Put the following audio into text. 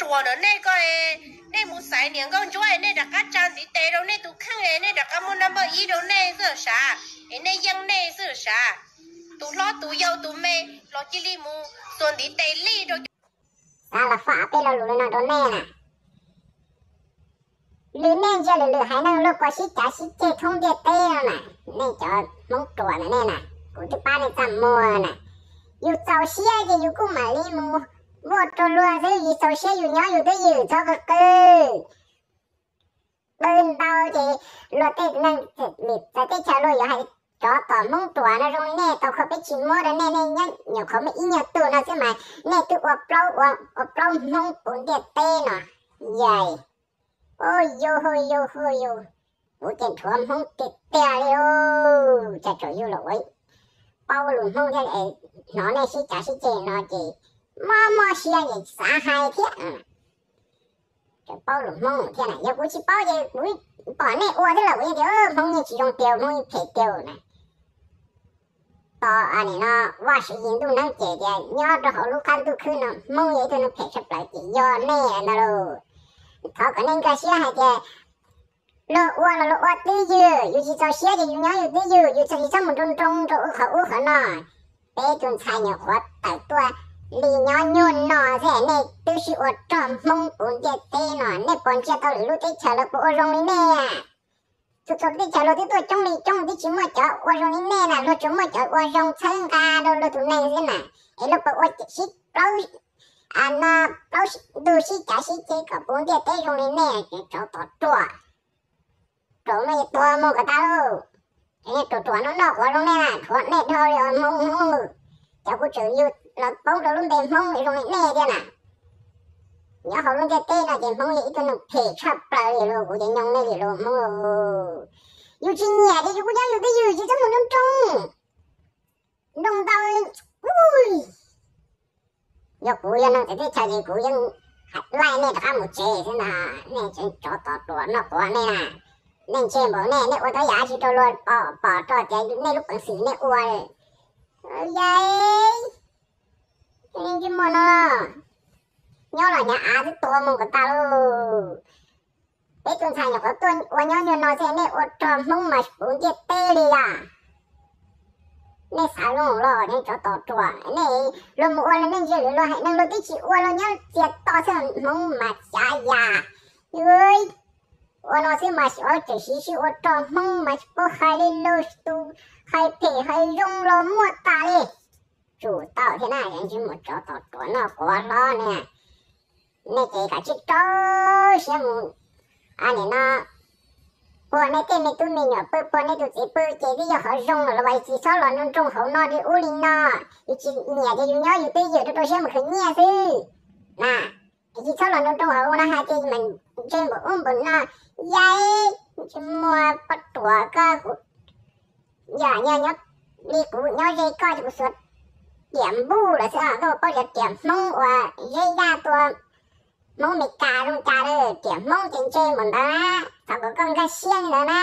Ua no nej ko, nej mus xaiv niam nkauj ntsuab es nej rov qab tsa ntiv tes rau nej tus kheej es nej rov qab muab nab npawj ib rau nej xwb sav, es nej yeej nej xwb sav. Tus hlob tus yau tus me los cia li mus xuas ntiv tes li rau cov. Xav los faj peb lo lus li no rau nej na. Lwm nej ntsia lwm lwm haiv neeg luag puas sib cav sib ceg thoob ntiaj teb no na, nej cov Hmoob ruam na nej na, kuv twb pab nej txaj muag na. Yus txaus siab ces yus kuj mam li mus muaj rau luag xwb, yus txaus siab yus nyob yus twb ywm txhob qw qw. Qw ntau ces luag tej neeg txawv teb chaws luag yuav hais tsov tom Hmoob ruam no zoo li nej tau kho peb tsis muab rau nej, nej nyob nyuam qhuav muaj ib nyuag tug no xwb mas nej twb ua plaub, ua plaub Hmoob puv ntiaj teb no. Yais, ua yus hu yus hu yus, kuv ces nrhuav Hmoob tiag tiag li. Cas tsaum yus los ua paub lus Hmoob thiab, hnov nej sib cav sib ceg no ces mob mob siab ces xav hais thiab. Paub lus Hmoob thiab na, yog kuv tsis paub ces kuv pom nej ua thiab los kuv yeej tias Hmoob yeej tsis zoo tiag, Hmoob yeej phem tiag na. Tos nim no Vaj Siv Yis ntuj neeb cem tias nyob rau hauv lub qab ntuj khwb no Hmoob yog ib tug neeg phem tshaj plaws ces yog nej ntag lauj. Thov kom nej nkag siab hais tias luag ua los luag ua twj ywm, yus tsis txaus siab ces yus nyob yus twj ywm, yus tsis txhob mus nroo nroo rau qhov ub qhov no. Peb tus ntxhais nyuam qhuav tawm tuaj li nyob nyuag no xwb nej twb sib ua rog Hmoob puv ntiaj teb no, nej puas ntsia tau lwm lub teb chaws lawv puas ua zoo li nej? Txhua txhua teb chaws luag twb tuaj coob li coob twb tsis muaj cov ua zoo li nej na, luag tsuas muaj cov ua zoo txhawb nqa rau luag tus neeg xwb na, es luag puas ua sib plaub, no, plaub ntug sib cav sib ceg kom puv ntiaj teb zoo li nej, tsov tom ruam. Ruam no yuav tuag mus kom tas lauj. Ruam ruam no noj quav zoo nej na, rhuav nej dhau li os Hmoob Hmoob. Cov kuv tseem yug los poob rau lub npe Hmoob zoo li nej thiab na. Nyob hauv lub ntiaj teb no ces Hmoob yog ib tug neeg phem tshaj plaws li lauj, kuv ces nyoo nej li lauj Hmoob. Yus tsis nyiam ces yus kuj nyob yus twj ywm tsis txhob mus nroo nroo. Nroo ntau li. Yog kuv yog neeg txawv teb chaws ces kuv yeej laij nej rov qab mus tsev xwb ntag. Nej tsov tom ruam noj quav nej na. Nej ntse npaum nej, nej ua tab yam tsi rau luag pom, pom rau tias nej lub peev xwm nej ua. Yais, tsis muaj no, nyob los hnyav av twb tuag mus kom tas lauj. Peb tus ntxhais nyuam qhuav tuaj ua nyob nyuag no xwb nej ua rog Hmoob mas puv ntiaj teb li yom. Nej xav zoo los nej tsov tom ruam, nej luag mus ua luag neej ntsia lwm luag haiv neeg luag twb tsis ua luag nyob txias to xwb Hmoob mas xyav yas. Ua no xwb mas xyov tseem siv sib ua rog Hmoob mas tsis paub hais li lus tus, hais phem hais zoo los muaj tas li. Tsum tau thiab na, yog tsis muaj tsov tom ruam noj quav hlob ne. Nej ces kav tsij rau siab mus, nim no puag nej tej me tub me nyuam pw, puag nej tus txiv pw ces twb yog qhov zoo lawm los tsis txhob los nroo nroo hauv no li ub li no. Yus tsis nyiam ces yus nyob yus twj ywm rau rau siab mus khwv nyiaj xwb na. Tsis txhob los nroo nroo hauv no hais tias mas ntse npaum ub npaum no. Yais, tsis muaj poj ruam koj, kuv yog nyob li kuv nyob ze koj ces kuv xuas riam npuj lawm xwb, koj puas paub tias riam Hmoob uas zeb zaj tua Hmoob Meskas zoo cas, riam Hmoob ces ntse npaum ntawd na, thov kom koj nkag siab li ntawd na.